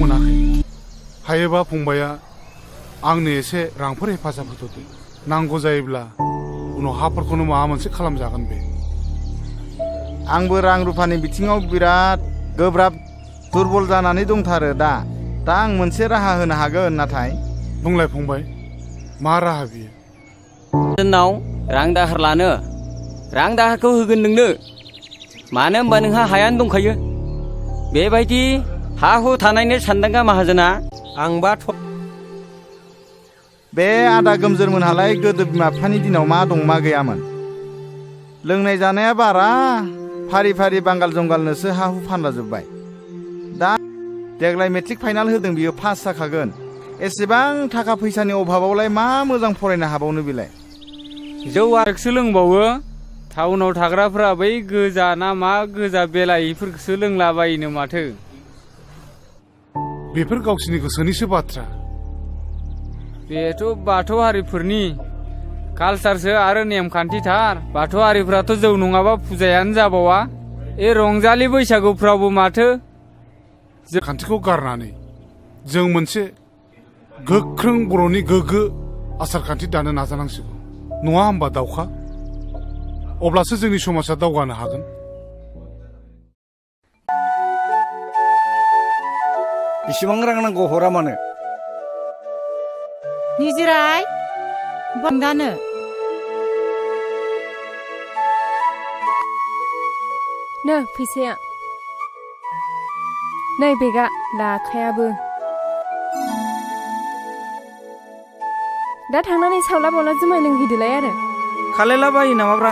मोनाखै हायोबा फंबाया आंनो एसे रांफोर हेफाजाब होथ'दो नांगौ जायोब्ला उनाव हाफोरखौनो माबा मोनसे खालामजागोन बे आंबो रां रुफानि बिथिङाव बिराद गोब्राब दुरबल जानानै दंथारो दा आं मोनसे राहा होनो हागोन नाथाय बुंलाय फंबाय मा राहा बियो जोंनाव रां दाहार लानो रां दाहारखौ होगोन नोंनो मानो होनबा नोंहा हायानो दंखायो बेबायदि हा हु थानायनि सानदांगा माहाजोना आंबा बे आदा गोमजोरमोनहालाय गोदो बिमा बिफानि दिनाव मा दं मा गैयामोन लोंनाय जानाया बारा फारि फारि बांगाल जंगालनोसो हा हु फानलाजोब्बाय दा देग्लाय मेट्रिक फाइनाल होदों बियो पास जाखागोन एसेबां थाखा फैसानि अभाबावलाय मा मोजां फरायनो हाबावनो बेलाय जौ आरोखसो लोंबावो टाउनाव थाग्राफ्रा बै गोजा ना मा गोजा बेलायिफोरखौसो लोंलाबायोनो माथो बेफोर गावसिनि गोसोनिसो बाथ्रा बेथ' बाथौ हारिफोरनि कालसारसो आरो नेमखान्थिथार बाथौ हारिफ्राथ' जौ नङाबा फुजायानो जाबावा रंजालि बैसागुफ्रावबो माथो जों खान्थिखौ गारनानै जों मोनसे गोख्रों बर'नि गोग्गो आसार खान्थि दानो नाजानांसिगौ नङा होमबा दाउखा अब्लासो जोंनि समाजा दावगानो हागोन बेसेबां रां नांगौ हरा मानो निजिराय बंदानो नो फैसाया नै बेगा लाखायाबो दा थांनानै सावला बावला जुमाय लोंहैदोलाय आरो खालायला बायो नामाब्रा